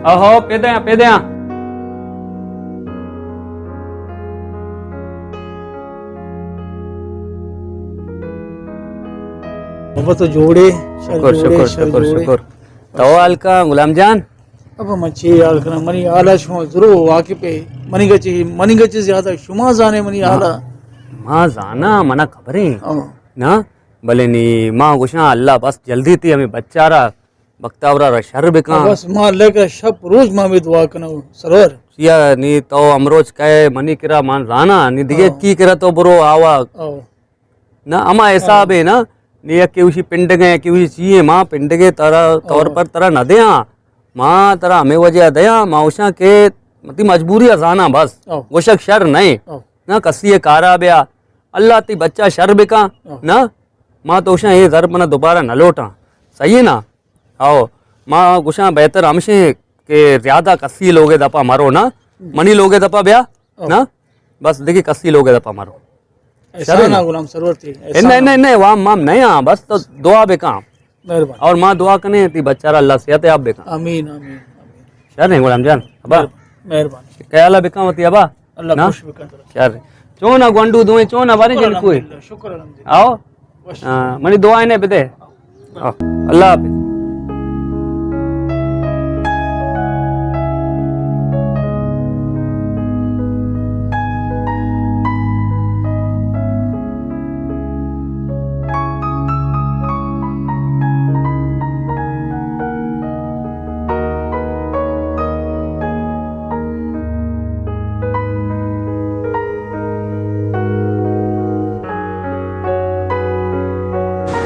آہو، پیدے آں، پیدے آں۔ بابا تو جوڑے، شر شکر، جوڑے، شکر، شر شکر، جوڑے۔ شکر۔ تو حال کا غلام جان؟ ابا من چی حال کناں، منی حالا شما ضرور واقف ہے۔ منی گچی، منی گچی زیادہ شما زانے منی ما، حالا۔ ما زانا، منا خبریں۔ ہاں۔ نا، بلے نی ما گوشاں اللہ بس جلدی تی ہمیں بچارا بختاورا را شر بکاں۔ بس ما لگا شپ روز ما بھی دعا کناں سرور۔ یا نی تو امروز کئے منی کرا مان زانا، نی دیگه ہاں۔ کی کرا تو برو آوا۔ ہاں۔ نا، ہما حساب ہے نا، نی یکے اوشی پنڈگیں، یکے اوشی چیئے، ما پنڈگے ترا، طور ہاں۔ پر ترا نہ دیاں۔ ما ترا ہمیں وجہ دیاں، ما اوشاں کہ متی مجبوری ازاناں بس۔ ہاں۔ گوشک شر نہیں۔ ہاں۔ نا، کسی کارا بیا۔ اللہ تی بچہ شر بکاں۔ ہاں۔ نا، ما تو اوشاں اے زر منا دوبارہ نہ لوٹاں۔ صحیح ہے نا؟ آؤ، ما گوشاں بہتر ہمشیں کہ زیادہ کسی لوگے دپا مرو نا، ہم۔ منی لوگے دپا بیا، ہاں۔ نا، بس دیکھی کسی لوگے دپا مرو۔ احسان شرے نا؟ آ غلام سرور تی، احسان نہیں، آ۔ نہیں، نہیں، وام مام نہیں آ، بس تو دعا بکاں۔ مہربانی۔ اور ما دعا کنے تی بچارا اللہ صحت یاب بکاں۔ آمین، آمین، آمین۔ شر نہیں غلام جان، ابا۔ مہربانی، مہربانی۔ خیال بکاں وتی ابا۔ اللہ نا؟ خوش بکن ترا۔ یار، چون آ گونڈو دوئیں، چون آ باریں شکر جن کوئی؟ الحمدللہ، شکر الحمدللہ۔ آؤ۔ وش۔ ہاں، منی دعا نے بدے۔ آؤ۔ اللہ حافظ۔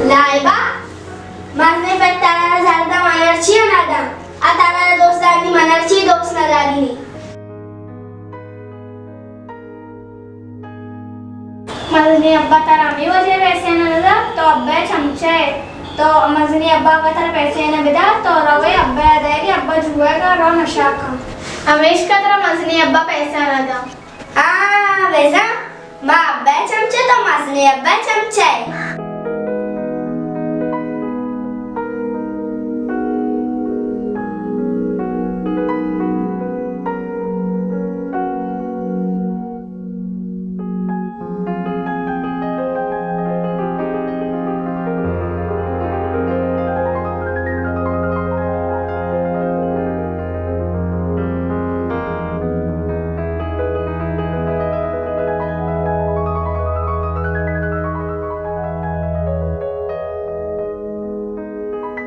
لائبہ، مزنیں پت ترا زر داں، من ہرچی ءَ نہ داں۔ آ ترا دوست داری، من ہرچی دوست نہ داری نی۔ مزنیں ابا ترا ہمے وجہ ءَ پیسے نہ دات، تو ابا ءِ چمچہ ئے۔ تو مزنیں ابا اگاں ترا پیسے نہ بدات، تو روئے ابا ءَ دئیگے، ابا جوئیگ ءَ رو نشہ کن۔ ہمیشکا ترا مزنیں ابا پیسہ نہ دات۔ آ، بزاں ما ابا ءِ چمچہ، تو مزنیں ابا ءِ چمچہ ئے۔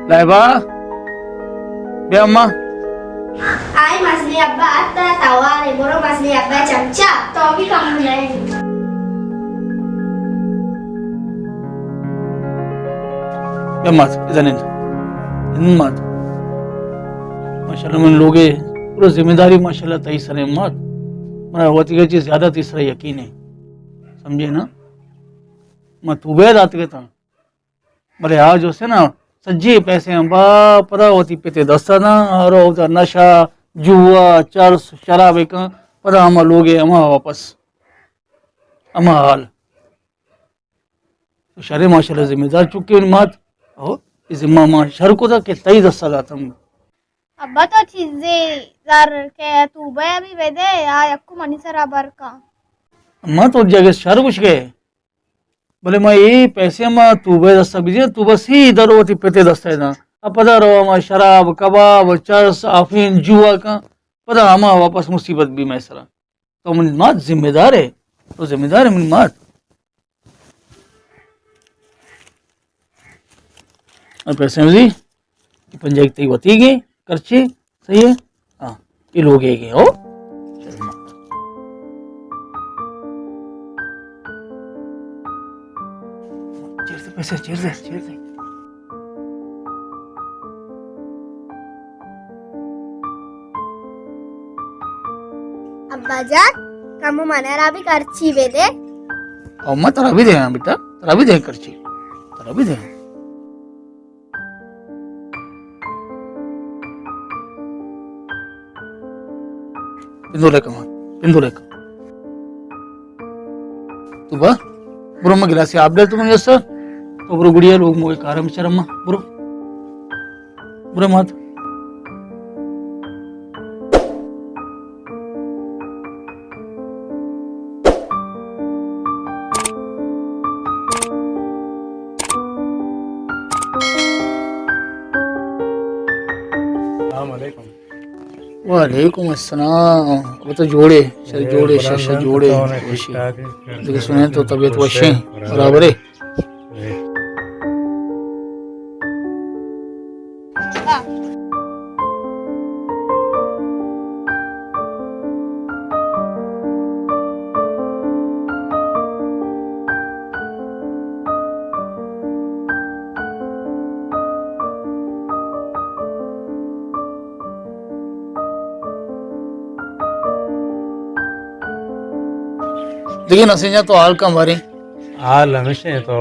لائبہ، بیا اماں۔ آئی مزنیں ابا ات، توار ئے، برو مزنیں ابا ءِ چمچہ، تو بھی کم نہ ئے۔ بیا مات، ادا نند۔ نند مات۔ ماشاءاللہ من لوگے، پورا ذمہ داری ماشاءاللہ تئی سر ءَ مات۔ منا وتی ءَ چہ زیادہ تئی سر ءَ یقین ہے۔ سمجھے نا؟ ما توبہ داتگ اتاں۔ بلے آ جو سے نا، سجے پیسے ہم با پدا وتی پتے دست ءَ داں، اور اودا نشہ، جوا، چرس، شراب کن، پدا ہما لوگے ہما واپس، ہما حال۔ تو شرے ماشاءاللہ ذمہ دار چکے مات، او، اے ذمہ ما شر کتا کہ تئی دست ءَ داتم۔ ابا تو چیزے زر کہ توبہ ءَ بھی بدے، یا یکو منی سرا بر کن۔ اما تو جگہ شر گوش گئے۔ بلے ما اے پیسے ما توبہ دستا بدیاں، توبہ سیدھا رو وتی پتے دستا داں۔ ا پدا رو ما شراب، کباب، چرس، آفین، جوا کن، پدا ہما واپس مصیبت بی مئے سرا۔ تو منی مات ذمہ دار ہے، تو ذمہ دار ہے منی مات۔ ا پیسے مزی، پنجاہ تئی وتی گے، کرچے، صحیح ہے؟ ہاں، اے لوگ اے گئے ہو۔ چیر دے پیسے، چیر دے، چیر دے۔ ابا جان، کمو منا را بھی کرچی بدے۔ او ما ترا بھی دے ہاں بیٹا، ترا بھی دے کرچی، ترا بھی دے ہاں۔ پندو لیکا مات، پندو لیکا۔ تو با، برو ما گلاسی آپ دے تو من یسا۔ تو برو گڑیا لوگ موئے کارم چرما، برو۔ برو مات۔ وعلیکم السلام۔ وہ تو جوڑے، شر جوڑے، شر، شر جوڑے۔ وشی۔ دیکھ سنیں تو طبیعت وشیں، برابر ہے۔ دگہ ناصر جان تو حال کن باریں؟ حال ہمیشیں تو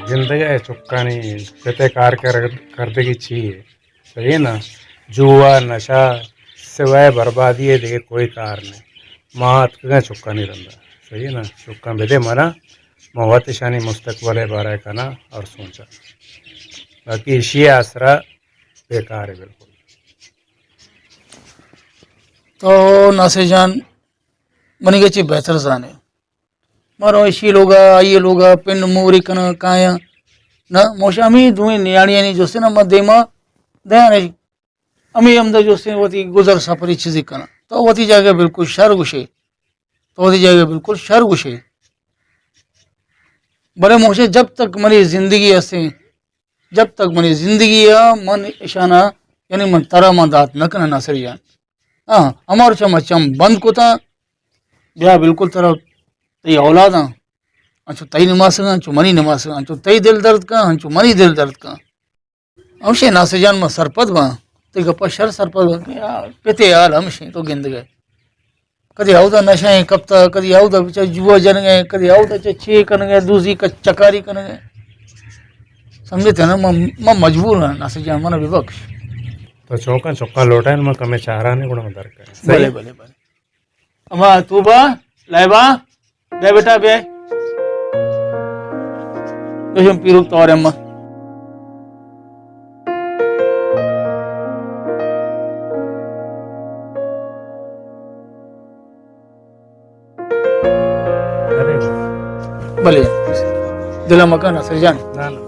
گندگئے چکانی پتے کار کر-، کردگی چی ہے؟ صحیح ہے نا؟ جوا، نشہ، سوائے بربادی ہے دگہ کوئی کار نہیں۔ ما اتکگیں چکانی رندا۔ صحیح ہے نا؟ چکاں بدے منا، ما وت اشانی مستقبل بارہ کنا اور سوچا۔ باقی اشی آسرا بیکار ہے بالکل۔ تو ناصر جان، منی گچی بہتر زانے۔ مارو ایشی لوگا، آئی لوگا، پن موری کنا کایا۔ نہ، موش امی دوئیں نیاڑیانی جوسے نا ما دیما دیانے۔ امی ہمدا جوسے وتی گزر سفری چیزی کنا۔ تو وتی جاگہ بالکل شر گوشے۔ تو وتی جاگہ بالکل شر گوشے۔ بلے موشے جب تک منی زندگی ہستے، جب تک منی زندگی ہے، من اشانا، یعنی من ترا من دات نہ کناں ناصر جان۔ ہاں، ہمارو چم چم بند کتا، بیا بالکل ترا تئی اولاداں، انچو تئی نماسگاں، انچو منی نماسگاں، انچو تئی دل درد کن، انچو منی دل درد کن۔ ہمشے ناصر جان من سرپد باں، تئی گپا شر سرپد باں، پتے حال ہمشے تو گندگئے۔ کدی اودا نشہ ایں کپتا، کدی اودا چہ جوا جنگ ایں، کدی اودا چہ چے کنگ ایں، دوزی ک-، چکاری کنگ ایں۔ سمجھتے نا، من، من مجبور ہاں، ناصر جان، منا ببخش۔ تو چوکاں چکا لوٹائیں، من کمے چارانے گڑا من در کریں۔ بلے، صحیح؟ بلے، بلے۔ اما توبہ، لائبہ، بیا بیٹا، بیا۔ بشم پیروک توار اما۔ ارے۔ بلے۔ دل مکن ناصر جان۔ نہ، نہ۔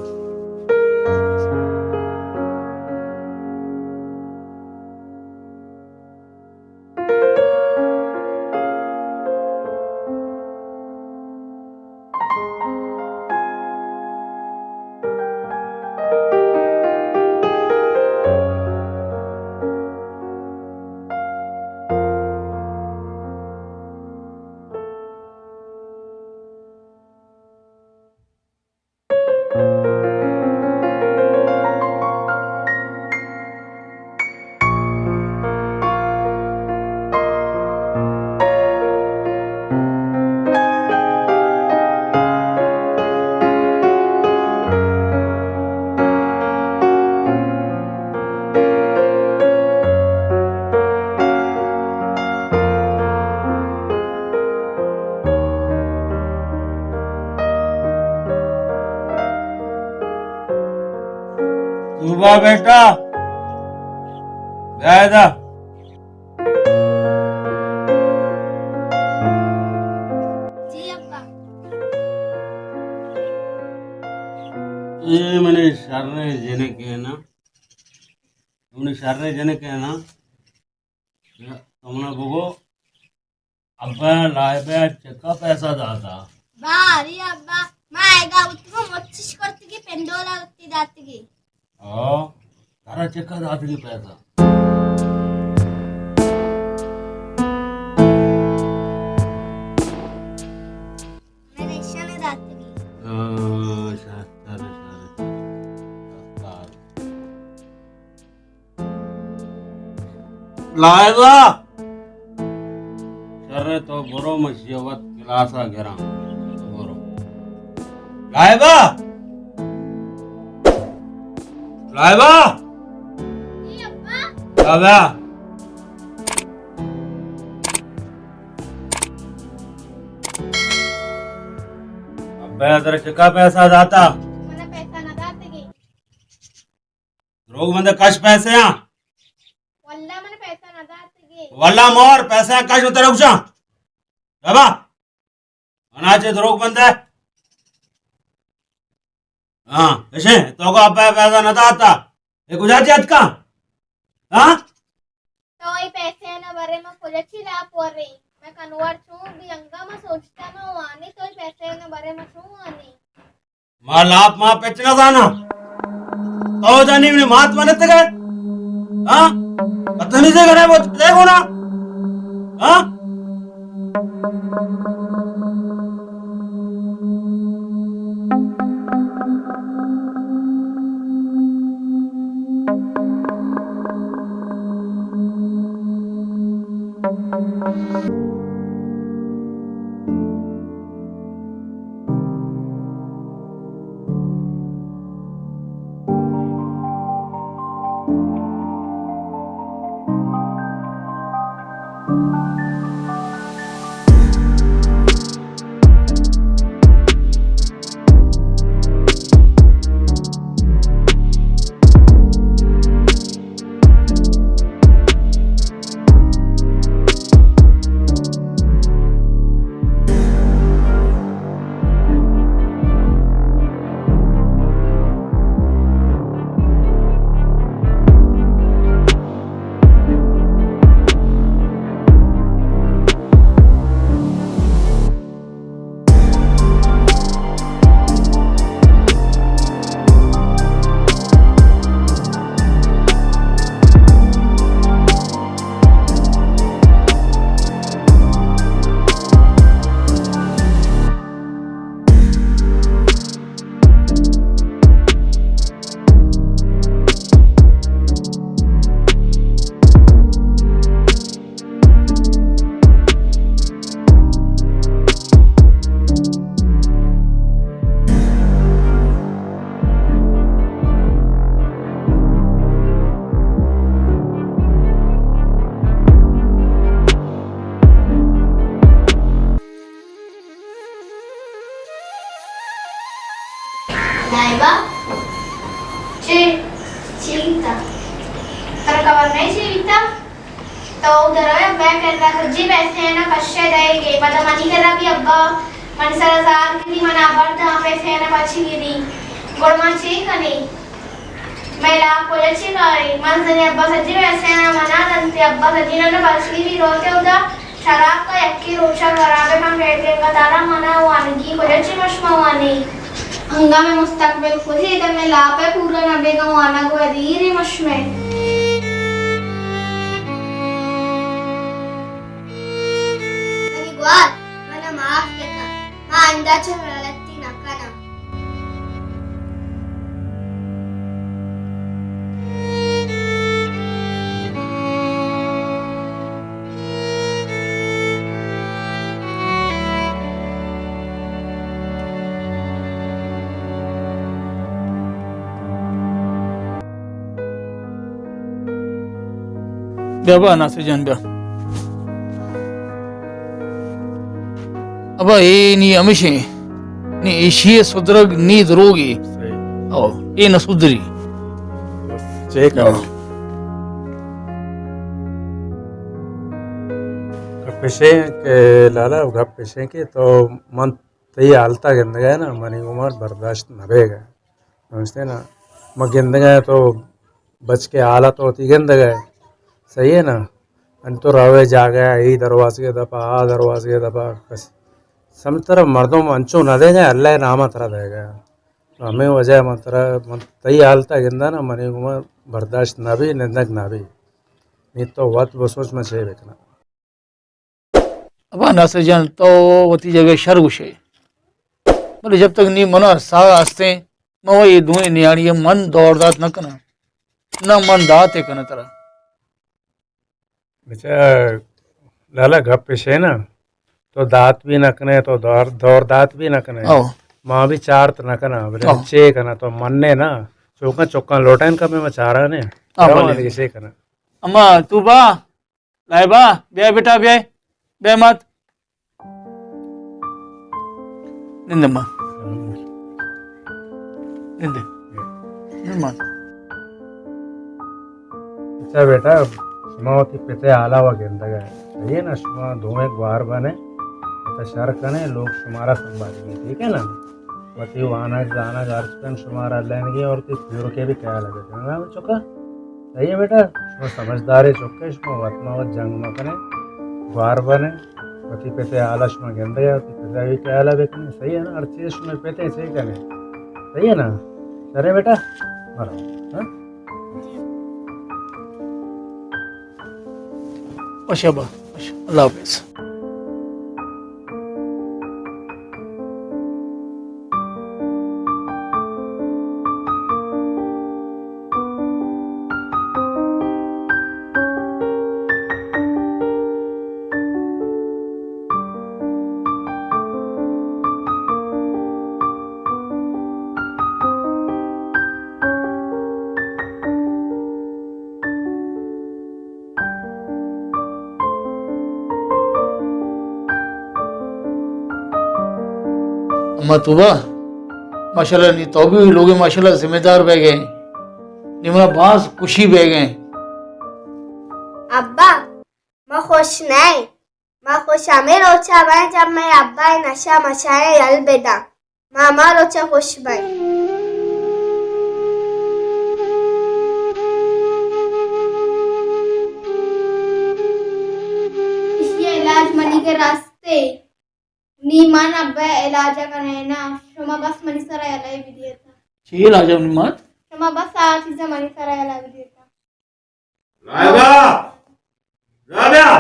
توبہ بیٹا، بیا ادا۔ جی ابا۔ اے منی شریں جنک ہے نا، منی شریں جنک ہے نا، تو منا بگو، ابا لائبہ چکا پیسہ داتا؟ باری ابا، ما ایگا اتکو مچش کرتگی پنڈولا لتی داتگی۔ ہاں، ترا چکا داتگی پیسہ؟ من ایشاں داتگی۔ ہاں، شاستر، شاستر۔ لائبہ! شر، تو برو، من شیوت کلاسا گراں۔ تو برو۔ لائبہ! لائبہ! جی ابا۔ بیا، بیا۔ ابا، ترا چکا پیسہ داتا؟ منا پیسہ نہ داتگی۔ دروگ بندے، کش پیسے آں۔ واللہ من پیسہ نہ داتگی۔ واللہ مور پیسے آں، کش، من ترا گوشاں۔ بابا، منا چے دروگ بندے؟ ہاں، اشے، تو کو ابا پیسہ نہ داتا۔ اے کجا چے اتکا؟ ہاں؟ تو تو اے پیسے نہ برے ما کجا چی لاپ وریں؟ مئے کنوار چون بی؟ انگا ما سوچتا ما وانی، تو اے پیسے نہ برے ما چون وانی؟ ما لاپ ما پچ نہ زاناں۔ تو جانی منی مات منت گئے؟ ہاں؟ پتہ نہیں سے گھر ہے وہ، دیکھو نا۔ ہاں؟ لائبہ، چے؟ چی بیتا؟ ترا خبر نہیں چی بیتا؟ تو ادھر روئے، ابا کرا سجی پیسے نا کشے دئیگے، پدا منی کرا بھی ابا، منی سرا زار گری، منا ابا دا پیسے نا پچی گری، گڑ ما چی کنی؟ مئے لاپ کجا چی کاری؟ من زنی ابا سجی پیسے نا منا دنتے، ابا سجی نا پچی گری روتے ادا، شراب کا یکی روچا خرابے من بیٹے، قطارا منا وانگی کجا چی مشما وانی؟ انگا مئے مستقبل خوشی تے مئے لاپے پورا نہ بیگا وانگ و دیری مشمے۔ منی گوار، منا معاف بکن، ما آئندہ چہ غلطی نہ کناں۔ بیا با ناصر جان، بیا۔ ابا، اے نی ہمیشیں۔ نی ایشی سدرگ نی دروگی۔ صحیح۔ او، اے نہ سدری۔ بس، چیک کرو۔ ہاں۔ گپ ایشیں کہ لالا، گپ ایشیں کہ تو من تئی حالتا گندگا نا، منی عمر برداشت نہ بیگا۔ سمجھتے نا؟ ما گندگا تو بچ کے حالت ہوتی گندگا۔ صحیح ہے نا؟ انت تو روے جاگہ، اے دروازگے دپا، آ دروازگے دپا، بس۔ سمجھ ترا مردم انچو نہ دے گا، اللہ نامہ ترا دے گا۔ تو ہمیں وجہ من ترا، من تئی حالتا گندا نا، منی عمر برداشت نہ بی، نندگ نہ بی۔ نی تو وت بسوچ من چے بکناں۔ ابا ناصر جان، تو وتی جگہ شر گوشے، بلے جب تک نی منا ساہ ہستیں، من و اے دوئیں نیاڑی من دور دات نہ کناں، نہ من دات ء کناں ترا۔ بچا لالا، گپ ایش ہے نا، تو دات بھی نہ کنے، تو دور، دور دات بھی نہ کنے، او۔ ما بھی چارت نہ کناں، بلے او۔ چے کناں تو مننے نا، چوکاں چوکاں لوٹائن کمے ما چارانے، او، رواں بلے۔ دیگہ چے کناں۔ اما تو با، لائبہ، بیا بیٹا، بیا۔ بیا مات۔ نندے ماں۔ نندے۔ نند ماں۔ اچھا بیٹا، شما وتی پتے حالا و گندگ ہے۔ صحیح ہے نا، شما دوئیں گوار بنے، پتا شر کنے، لوگ شمارا سنبھالیں گے، ٹھیک ہے نا؟ وتی وانگ زانگ ہر چکن شمارا لین گے اور تی پیور کے بھی خیال رکھے۔ نا چکا؟ صحیح ہے بیٹا، شما سمجھدارے چکے، شما وت ما وت جنگ مہ کنے، گوار بنے، وتی پتے حالا شما گندے، وتی پتے بھی خیالا بکنے، صحیح ہے نا؟ ہر چیز شما پتے صحیح کنے، صحیح ہے نا؟ شرے بیٹا، مرو، ہاں؟ وش ابا، وش۔ اللہ حافظ۔ اما توبہ، ماشاءاللہ، نی تو بھی لوگے ماشاءاللہ ذمہ دار بہ گئے، نی منا باز خوشی بہ گئے۔ ابا، ما خوش نہ ایں۔ ما خوش ہمے روچا بئیں جب مئے ابا اے نشہ مشایا یل بداں۔ ما ہما روچا خوش بئیں۔ ایشی علاج منی کرا استے۔ نی من ابا علاج کنیں نا۔ شما بس منی سرا یلہ بدیتا۔ چی علاج منی مات؟ شما بس آ چیزا منی سرا یلہ بدیتا۔ رابعہ! رابعہ!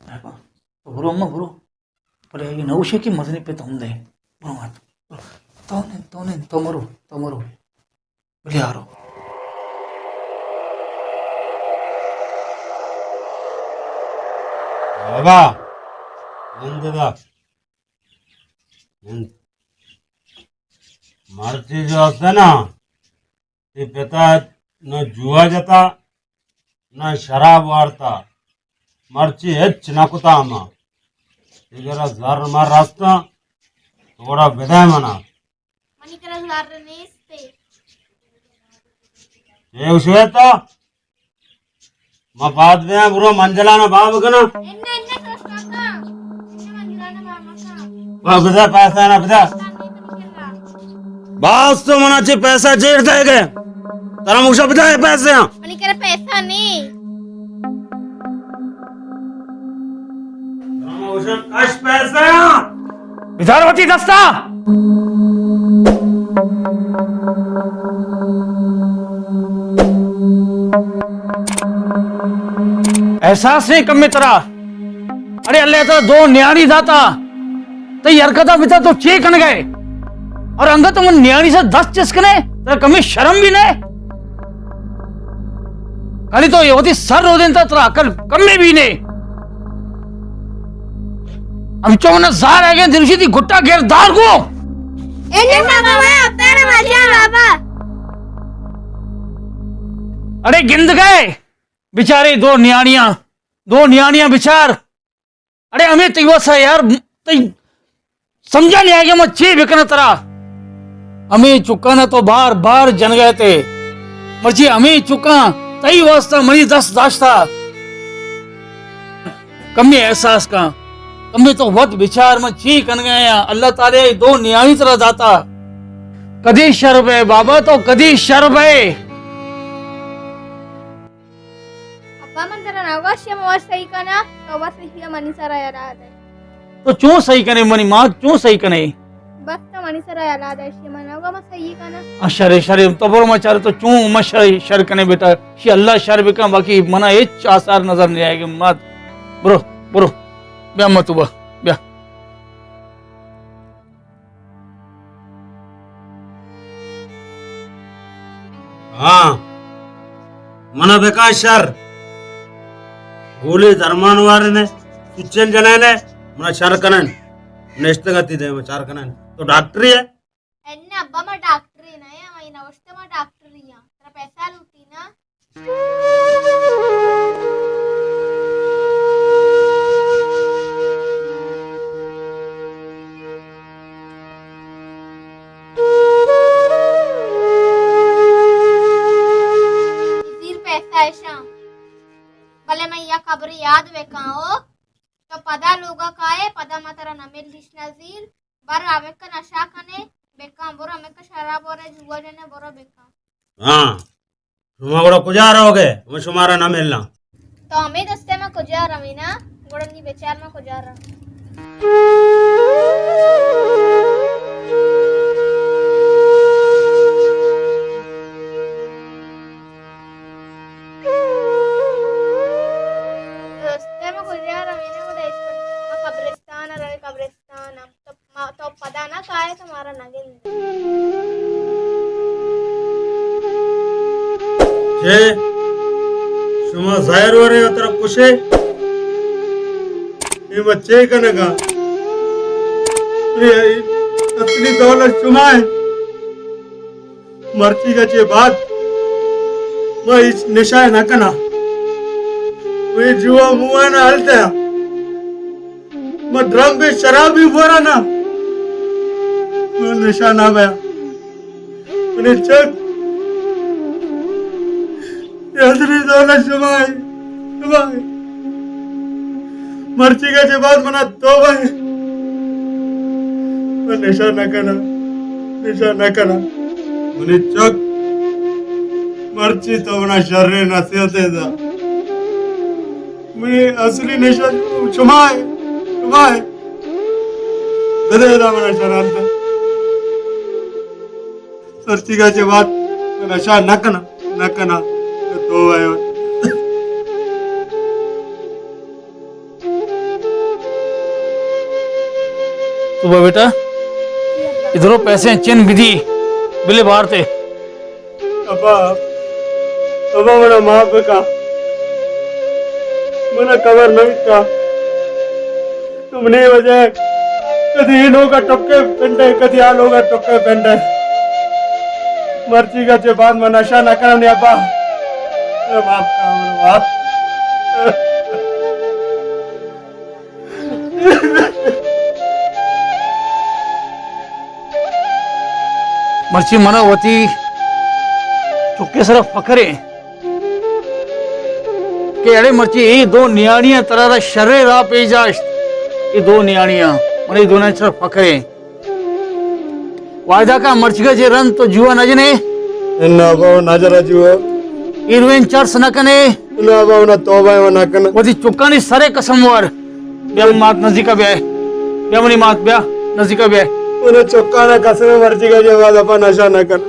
رابعہ، تو برو اماں، برو۔ بلے اگہ نہ گوشے کہ مزنیں پت ہم دے۔ برو مات، برو۔ تو نند، تو نند، تو مرو، تو مرو۔ بلے آرو۔ رابعہ! نند دا۔ نند۔ مرچی جو است نا، تئی پتا نہ جوا جتا، نہ شراب وارتا، مرچی ہچ نہ کتا ہما۔ تئی کرا زر مر رستاں، تو گڑا بدئے منا۔ منی کرا زر نیستے۔ اے اوشے تو؟ ما پاد بیاں، برو منجلانا باب کناں۔ انہ، انہ، سرش کاکا۔ انہ منجلانا باب مکن۔ با، بدا پیسہ نا، بدا۔ پیسہ نہیں منی کرا۔ باز تو منا چی پیسہ چیر دے گئے۔ ترا مگشا بدا اے پیسے ہاں۔ منی کرا پیسہ نہیں۔ ترا مگشا کش پیسے ہاں۔ بدار وتی دستا۔ احساس نہیں کمے ترا؟ اڑے اللہ ترا دو نیاڑی داتا، تئی حرکتا بتا تو چے کنگئے؟ اور انگت من نیاڑی سے دست چس کنے، ترا کمے شرم بھی نہیں؟ کلی تو یہ وتی سر رو دینتا، ترا عقل کمے بھی نہیں۔ ہم چون زار آگے دلشی تئی گٹا گردار کو۔ انہیں بابا، میں ابا نہ ماشاء بابا۔ اڑے گند گئے بیچارے دو نیاڑیاں، دو نیاڑیاں بیچار۔ اڑے ہمے تئی واسا یار، تئی سمجھا نہیں آگے ما چے بکنا ترا۔ ہمے چکانا تو بار بار جنگا تے۔ مرچی ہمے چکاں تئی واسطہ منی دست داشتا۔ کمے احساس کن، کمے تو وت بچار، من چی کنگا آں۔ اللہ تعالی دو نیاڑی ترا داتا۔ کدی شر بئے بابا، تو کدی شر بئے؟ ابا، من ترا نہ گوشت، من وت صحیح کناں، تو بس ایشی ءَ منی سرا یلہ دئے۔ تو چون صحیح کنے منی مات، چون صحیح کنے؟ بس تو منی سرا یلہ دئے، ایشی ءَ من نہ گوشت من صحیح کناں۔ آ، شرے، شرے، تو برو ما چارے، تو چون ما شر، شر کنے بیٹا، شی اللہ شر بکن، باقی منا ہچ آثار نظر نہیں آئے گا مات۔ برو، برو، بیا مت با، بیا۔ ہاں، منا بکن شر۔ گولی درمان وارنے، سچن جنینے، منا شر کنن۔ نشتگتی دے، شر کنن۔ تو ڈاکٹری ہے؟ انا ابا، ما ڈاکٹری نہ، ما نوشتے ما ڈاکٹری ہاں۔ ترا پیسہ لوٹی نا؟ زیر پیسہ اشاں، بلے من یک ہبرے یاد بکن او، تو پدا لوگا کائے، پدا ما ترا نہ ملیش نزیر، بر ہمکا نشہ کنے، بکن، برو ہمکا شراب ورے، جوا جنے، برو بکن۔ ہاں۔ شما گڑا کجا رہوگے؟ من شمارا نہ ملاں۔ تو ہمے دستے ما کجا رویں نا؟ گڑا نی بچار ما کجا رواں۔ دستے ما کجا رویں نا؟ گڑا اش کن، ما قبرستان ء رویں، قبرستان ء۔ تو، ما، تو پدا نہ کائے تو مارا نہ گندے۔ چے؟ شما ظاہر ورے ء ترا کشے؟ اے ما چے کنگا؟ اے اصلی دولت شما ہے۔ مرچیگا چے بعد ما ہچ نشہ نہ کناں۔ اے جوا موانا ہلتا۔ من ڈرم بے شرابی بورا نا، من نشہ نہ بیا۔ منی چک، یادری دولا شمائے، شمائے۔ مرچی کا چے بعد منا توبہ ہے۔ من نشہ نہ کنا، نشہ نہ کنا۔ منی چک، مرچی تو منا شر نصیحت دا۔ منی اصلی نشہ شما ہے، شما ہے۔ بدے دا منا شران تا۔ سرچی کا چے بات نشہ نہ کنا، نہ کنا۔ تو ہے۔ تو با بیٹا، ادھرو پیسے چن بدی، بلے بارتے۔ ابا، ابا منا معاف بکا۔ منا خبر نہ بیتا۔ تو منی وجہ کدی اے لوگا ٹکے پنڈے، کدی آ لوگا ٹکے پنڈے۔ مرچی کا چے بعد من نشہ نہ کرم نی ابا۔ منا معاف کر، منا معاف۔ مرچی منا وتی چکے سرا فخر ہے کہ اڑے مرچی اے دو نیاڑیاں ترا را شرے را پیش داشت۔ اے دو نیاڑیاں، من اے دوناں سرا فخر ہے۔ وعدہ کا مرچی کا چے رند تو جوا نہ جنے۔ انا ابا نہ جرا جوا۔ ہیروئن چرس نہ کنے۔ نہ ابا، نہ توبہ ہے، نہ کن۔ وتی چکانی سرے قسم وار۔ بیا مات نزدیکا بیا۔ بیا منی مات بیا۔ نزدیکا بیا۔ انہاں چکانا قسم مرچی کا چے بعد اپا نشہ نہ کن۔